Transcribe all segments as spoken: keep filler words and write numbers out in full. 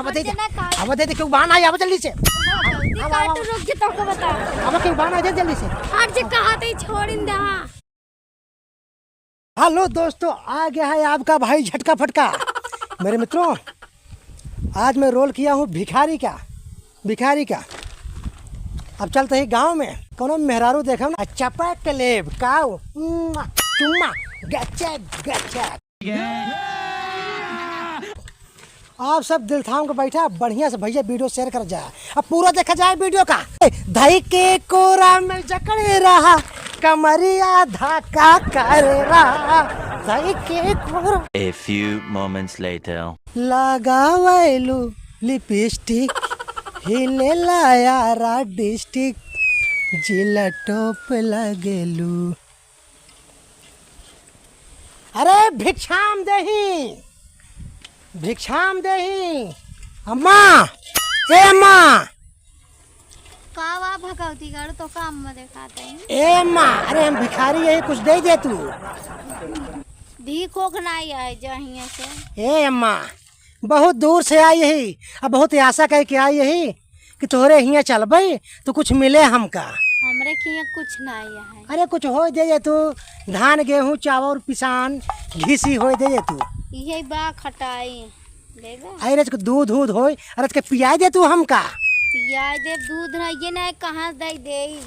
अब दे दे, अब दे दे, केहू बाहर ना आई, अब जल्दी से। जल्दी अब, अब, काटू, अब। रुक के तोके बताओ। अब केहू बाहर ना आई, जल्दी से। हट जे, कहा थे छोड़ इन दहा। हेलो दोस्तों, आ गया है आपका भाई झटका फटका। मेरे मित्रों, आज मैं रोल किया हूँ भिखारी का, भिखारी का। अब चलते ही गांव में, कोनो मेहरारू देखम ना, चपक के लेब, काऊ, उम्मा, चुम्मा, गचक, गचक। आप सब दिल थाम के बैठा, बढ़िया से भैया वीडियो शेयर कर जाए, अब पूरा देखा जाए वीडियो का। धई के कोरा में जकड़े रहा, कमरिया धक्का कर रहा, धई के कोरा। A few moments later. लगावैलू लिपस्टिक, हिलेला यारा डिस्ट्रिक्ट, जिला टॉप लगेलू। अरे भिक्षाम देही, भिक्षाम देही। अम्मा, ए अम्मा। का बा भगवती गाड़ू, तो काम में देखात है। ए अम्मा, अरे हम भिखारी यही, कुछ दे दे तू। भीख होख ना आई है जहिया से। ए अम्मा, बहुत दूर से आई ही, अब बहुत आशा कइ के आई ही कि तोहरे हियाँ चलबे तो कुछ मिले हमका। हमरे के हियाँ कुछ ना आया है। अरे कुछ होइ दे जे तू, धान गेहूँ चावल पिसान घीसी होइ दे जे तू। इहे बा खटाई, लेबे? अरे कुछ दूध उध होइ, अरे के पियाइ दे तू हमका। पियाइ दे, दूध रहिए ना, कहाँ से दे दे?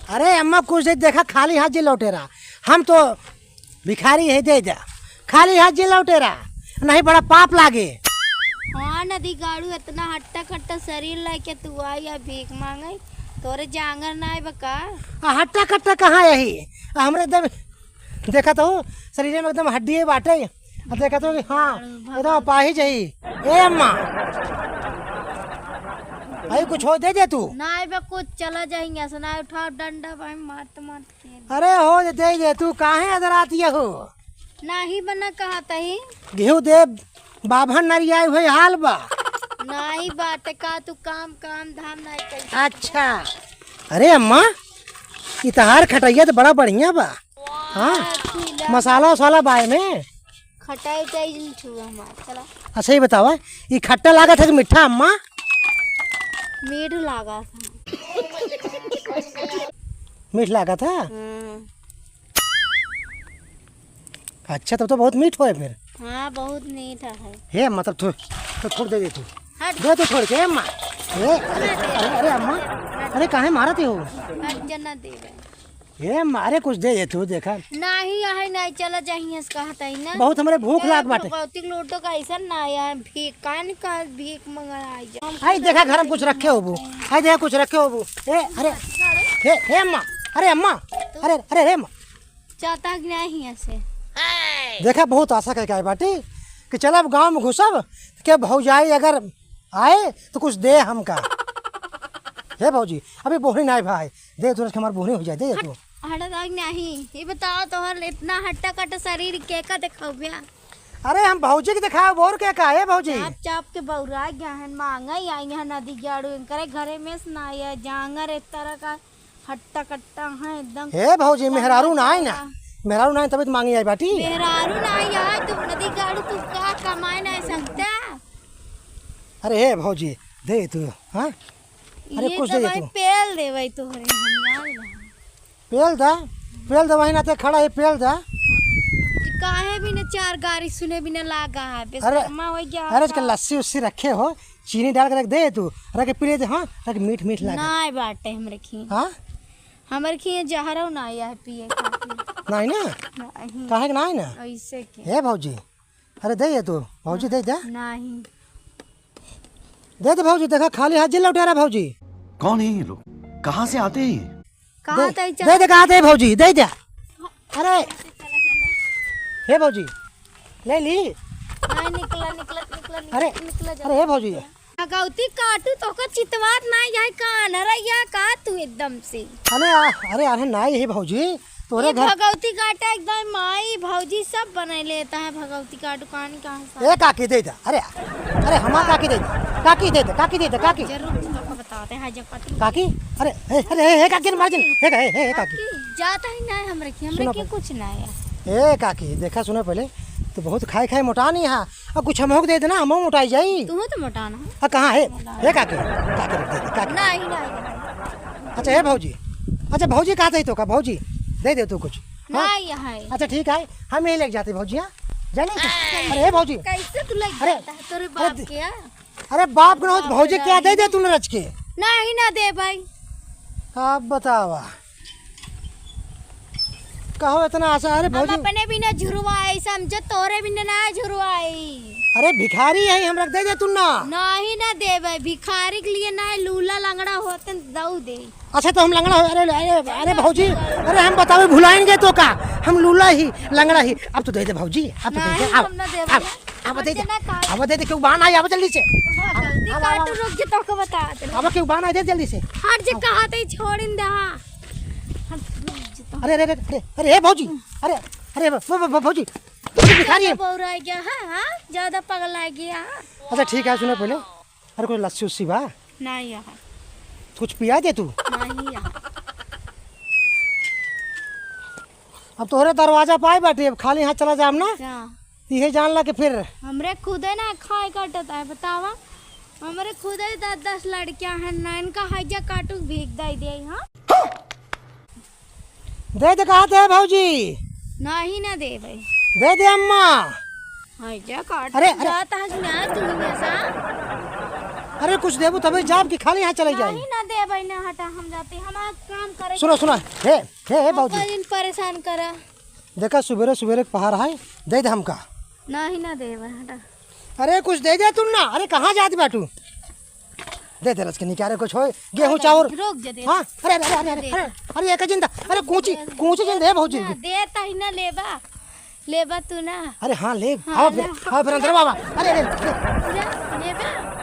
अरे अम्मा कुछ दे, देखा खाली हाथ जे लौटे रहा, हम तो भिखारी है, दे जा। खाली हाथ जे लौटे रहा, नहीं बड़ा पाप लागे। हाँ, नदी गाड़ू, इतना हट्टा कट्टा शरीर लेके तू आई या भीख मांगे, तोरे जांगर ना आए बका? आ, हट्टा कट्टा कहाँ यही? आ, हमरे एकदम देखा तो शरीर में एकदम हड्डी बाटे। आ, देखा तो कि हाँ, एकदम अपाहिज है। ए अम्मा, अरे कुछ होइ दे दे तू। ना आए बे, कुछ चला जाएंगे, ऐसा ना उठाओ डंडा भाई, मार तो मार। अरे हो जे, दे दे तू, काहे अदरात ये हो? नाही बना कहा तही। गेहूं दे, बाभन नरियाई हुए हाल बा। नाही बात का, तू काम, काम धाम नाही करी। अच्छा। अरे अम्मा, ई तहार खटैया तो बड़ा बढ़िया बा। हाँ, वाह, पीला। मसाला उसाला बाय में। खटाई उटाई जिन छुआ हमार, चला। अच्छा, ये बतावा, ये खट्टा लागत है कि मीठा, अम्मा? मीठ लागत है। मीठ लागत है? हाँ। अच्छा, तब तो बहुत मीठ होए फिर। हाँ, बहुत मीठ है। हे अम्मा, तब थो-, तो थोड़ दे दे तू। हट। दे तू थोड़ के, अम्मा। ए, अरे, अरे, अरे, अम्मा, अरे, काहे मारत हो? हट, जना दे रहे। ए, मारे कुछ दे दे तू, देखा। नाही, आहे नाही, चला जाइए, कहत है ना। बहुत हमरे भूख लाग बाटे। भगवती लोटो का ऐसा ना आया है, भीख, कान का भीख मंगा आई जा। आई देखा, घर में कुछ रखे होबू। आई देखा, कुछ रखे होबू। ए, अरे, हे, हे अम्मा, अरे अम्मा, अरे, अरे, अरे अम्मा। चाहता कि नहीं ऐसे। देखा, बहुत आशा कइ के आए बाटी कि चल अब गाँव में घुसब, के भौजाई अगर आए तो कुछ दे हमका। हे भौजी, अभी बोहनी नाई भाई, दे तुरंत हमार बोहनी हो जाए, दे तू। हट, हट, नहीं, ये बताओ, तोहर इतना हट्टा कट्टा शरीर के का देखाउबे? अरे, हम भौजी के देखाउब, और के का, हे भौजी? चाप चाप के बौरा गया है, मांगा ही आई है नदी गाड़ू, इनकरे घरे में से ना आया, जांगर इस तरह का हट्टा कट्टा है एकदम। हे भौजी, मेहरारू ना आए ना, मेहरारू ना आए तभी तो मांगी आई बाटी। मेहरारू ना आए, तू नदी गाड़ू, तू का कमाए ना सकता? अरे हे भौजी, दे तू, हाँ? अरे ये कुछ तो दे भाई तू। पेल दे भाई तोहरे, हम जान रहे। पेल दा, पेल दा, वही नाते खड़ा है, पेल दा। काहे भी ना चार गारी सुने भी ना लागा है, अरे, बेशर्मा हो गया अरे, का? इसका लस्सी उस्सी रखे हो, चीनी डाल के रख दे तू, रख के पी ले दे, हाँ, रख मीठ मीठ लागे। नाय बाटे हमरे खी। हाँ? हमरे खी जहरो ना आया है पिए खातिर। नहीं ना? नहीं। काहे के नहीं ना? ऐसे के। हे भौजी, अरे दे ये तू, भौजी दे दे। नहीं। दे दे भौजी, देखा खाली हाथ जिन लौटे रहा भौजी। कौन है ये लोग? कहाँ से आते हैं ये? कहाँ दे, तई चला दे दे, कहाँ दे भौजी, दे दे। अरे, हे भौजी, ले ली। नहीं, निकला, निकला, निकला, अरे, निकला, अरे, हे भौजी। भगवती काटू तोका चितवात ना, यही कान रैया का तू एकदम से। अरे, आ, अरे, अरे, ना, यही भौजी, तोरे ई घर भगवती काटा एकदम माई भौजी सब बनाई लेता है भगवती काटू, कहानी कहाँ से? ए काकी दे दे, अरे, अरे, हमार काकी दे दे, काकी दे दे, काकी दे दे, काकी। जरूर तुमको बताते हैं जब पति। काकी, अरे, ए, अरे, ए, ए, काकी, मार जिन, ए, ए, ए, ए, काकी। काकी, जाता ही ना है हमरे की, हमरे सुनो की पहले। कुछ ना है। ए काकी, देखा सुनो पहले, तो बहुत खाए खाए मोटा नहीं है, अब कुछ हमहू के दे देना, हमहू मोटाई जाई। तू तो मोटा ना। आ, कहाँ है? हे काकी, काकी, दे दे, काकी। नहीं, नहीं, नहीं। अच्छा, हे भौजी, अच्छा, भौजी कहा था तो का, भौजी, दे दे तू कुछ। हाँ? नहीं है। अच्छा, ठीक है, हम यही लेके जाते भौजी, हाँ? जाने का? अरे, हे भौजी। कैसे तू लेके अरे, जाता है तोरे अरे, बाप दे-, के, हाँ? अरे, बाप के ना हो, बाप भौजी के क्या दे दे तू न रच के? नहीं ना दे भाई। आप बतावा। कहो इतना आशा, अरे हम भौजी। अपने बिना झुरवाई, समझो तोरे बिना ना झुरवाई। अरे भिखारी है, हम रख दे दे तू ना। नहीं ना देबे, भिखारी के लिए ना, लूला लंगड़ा होते दऊ दे। अच्छा तो हम लंगड़ा हो, अरे, अरे, अरे भौजी, अरे हम बतावे भुलाएंगे तो का, हम लूला ही, लंगड़ा ही। अब तो दे दे भौजी, अब तो दे दे, नहीं, अब, हम ना देबे। अब, अब दे दे, बच्चे ना खाए। अब दे दे, क्यों बहाना है, अब जल्दी से। हाँ, जल्दी अब, अब, काटू, अब, रुक जा, तोके बता दे। अब क्यों बहाना है, दे जल्दी से। हट जे, कहा थे छोड़ इन दे, हाँ। अरे, अरे, अरे, अरे, अरे, ए भौजी, अरे, अरे, भ-, भ-, भ-, भौजी, भौजी भिखारी है। ज्यादा बौराई गया है, हाँ? ज्यादा पगला गया है। अच्छा, ठीक है, सुनो पहले। अरे, कोई लस्सी उस्सी बा? नहीं यहाँ। कुछ पिया दे तू। नहीं यहाँ। अब तोहरे दरवाजा पाए बाटे, अब खाली हाथ चला जाम ना। क्या? इहे जान ला कि फिर हमरे खुदे ना खाए कटत है, बतावा। हमरे खुदे दस दस लड़कियां हैं, ना इनका हैजा काटू भीख दे दे, हाँ? दे दे, कहा थे भौजी? नहीं ना देबे। दे दे अम्मा। हैजा काटू अरे, अरे। जात है कि ना तू हमेशा? अरे कुछ देबू तबे जाब कि खाली हाथ चले जाई? नहीं ना देबे, ना हटा, हम जाते, हमारा काम करे। सुनो, सुनो, हे, हे, हे भौजी। दिन परेशान करा। देखा, सुबेरे सुबेरे के पहाड़ है, दे दे हमका। नाही ना देबे, हटा। अरे, कुछ दे दे तू ना। अरे, कहाँ जात बाटू? दे दे रच के निकारे कुछ होए, गेहूं, अरे, चाउर। रोक जे दे। हाँ, अरे, अरे, अरे, अरे, दे। अरे, अरे, एक जिंदा, अरे, कूची, कूची जिंदा है भौजी। ना, दे तही ना लेबा, लेबा तू ना। अरे, हाँ, ले, हाँ, हाँ, फिर, ले। हाँ, फिर अंदर बाबा। अरे, अरे, अरे। जा, लेबा।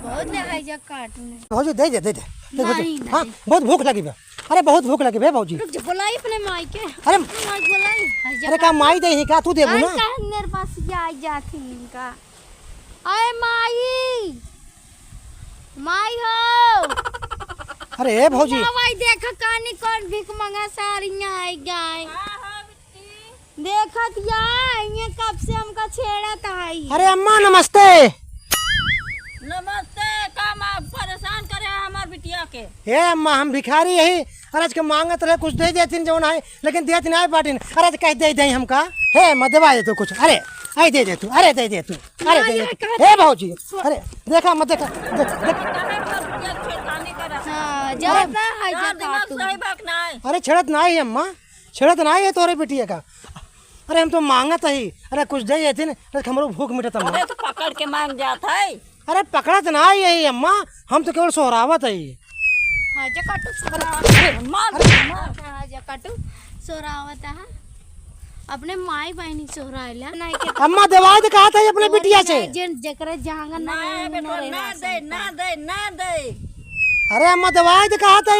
बहुत ले आई जा काट में। भौजी, दे दे, दे दे। दे, भौजी। नहीं, हाँ, नहीं। बहुत भूख लगी बा। अरे, बहुत भूख लगी बे भौजी। रुक जा, बोलाई अपने माई के। अरे, अपने माई के बोलाई। अरे, का माई दे ही का, तू देबू ना? काहे मेरे पास ये आई जाती इनका? अरे माई, माई हो। अरे, ए भौजी। ना भाई, देखा कानी कौन भीख मंगा सारियां आई गाय। देखत या, ये कब से हमका छेड़त आई। अरे अम्मा, नमस्ते। नमस्ते, का माँ परेशान करे है हमार बिटिया के? हे अम्मा, हम भिखारी यही, अरे आज के मांगत रहे, कुछ दे देथिन जौन है, लेकिन देत नाय बाटिन। अरे आज कह दे दे हमका। हे अम्मा, देवा दे तू कुछ। अरे, आई दे दे तू, अरे दे दे तू, अरे ना, दे दे ये तू। कह हे भौजी, अरे देखा मत, देखा, देख, देख। काहे हमार बिटिया के छेड़खानी करे? हाँ, अरे, जात ना है, जात दिमाग तू। सही बात ना है। अरे छेड़त ना है अम्मा, छेड़त ना है तोरे बिटिया का। अरे हम तो मांगत ही, अरे कुछ दे देथिन, अरे हमरो भूख मिटत अम्मा। अरे तो पकड़ के मांग जात है। अरे पकड़त ना ही अम्मा, हम तो केवल सोहरावत ही। हाँ, जे काटू सोहरावत है। मार, अरे मार। हाँ, जे काटू सोहरावत है। अपने माई बहनी सोहराइला। नहीं के अम्मा देवाई दे कहा था अपने बिटिया से। नहीं, जेन जेकरे जहांगन ना नहीं, है, बेटा, ना रहे ना दे, ना दे, ना दे। अरे अम्मा देवाई दे कहा था।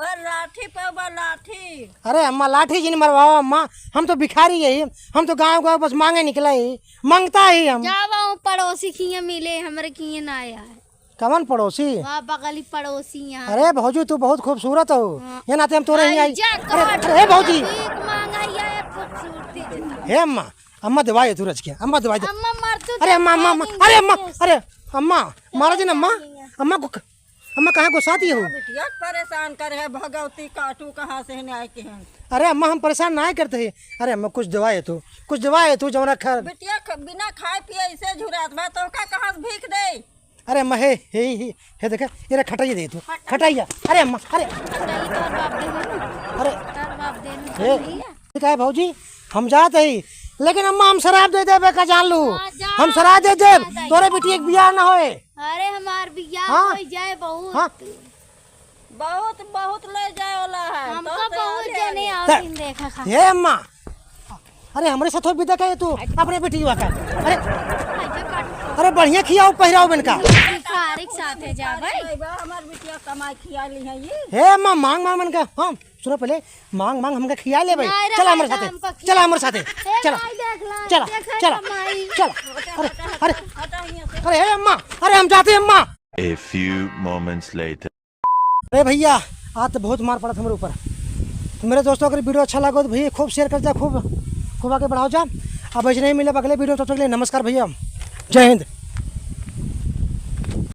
और लाठी पे बा लाठी। अरे अम्मा, लाठी जिन मरवावा अम्मा, हम तो भिखारी है, हम तो गाँव गाँव बस मांगे निकला ही, मांगता ही हम। जावा ऊ पड़ोसी किए मिले, हमरे किए ना आया है। कवन पड़ोसी? वाह, बगली पड़ोसी यहाँ। अरे भौजी, तू बहुत खूबसूरत हो, हाँ। ये नाते हम तोरे ही आई। जा, अरे, काट अरे, हे भौजी। भीख मांगा या खूबसूरती जता। हे अम्मा, अम्मा दवाई है तू रच के, अम्मा दवाई दे। अम्मा मर तू अरे अम्मा, अम्मा, अम्मा, अरे अम्मा, अरे अम्मा, मारा जी ना अम्मा, अम्मा को अम्मा, कहाँ गुस्साती हो? बिटिया परेशान करे है, भगवती काटू कहाँ से न्याय के हैं। अरे अम्मा, हम परेशान ना करते हैं। अरे अम्मा, कुछ दवाई है तू, कुछ दवाई है तू, जौना खा। बिटिया ख-, बिना खाए पिए ऐसे झुरात बा, तो का कहाँ से भीख दे? अरे अम्मा, हे, हे, हे, हे देखा, ये रे खटाइया दे तू, खटाइया। अरे अम्मा, अरे। खटाइया तो और बाप दे दे। अरे। तार बाप दे दे। हे। ठीक है भौजी, हम जात ही, लेकिन अम्मा हम शराब दे देबे का जान लू। हाँ, जा। हम शराब दे देब, जा, जा। तोरे बिटिया के बियाह ना होए। अरे हमार बियाह हाँ? हो जाए बहुत। हाँ? बहुत, बहुत ले जाए वाला है। हमका तो बहुत जने आवतीन देखा खा। हे अम्मा, अरे हमरे साथ भी देखा है तू, अपने बिटिया का। अरे, अरे बढ़िया खियाओ पहिराओ बनका। भिखारी के साथे जा भाई। हमार बिटिया कमाई खिया ली है ये। हे अम्मा, मांग मांग बनका। हाँ, सुनो पहले, मांग मांग हमका खिया ले भाई। नहीं रे चला भाई, हमरे साथे, हमका खिया। चला हमरे साथे। ए चला। भाई, देख ला, चला, देख ला चला, माई। चला। अरे, अरे, अरे, हे अम्मा, अरे हम जाते हैं अम्मा। A few moments later. अरे भैया, आज तो बहुत मार पड़त हमरे ऊपर। तो मेरे दोस्तों, अगर वीडियो अच्छा लागो तो भैया खूब share कर जा, खूब, खूब आगे बढ़ाओ जा। अब ऐसे नहीं मिले अगले वीडियो, तब तक के लिए नमस्कार भैया, जय हिंद।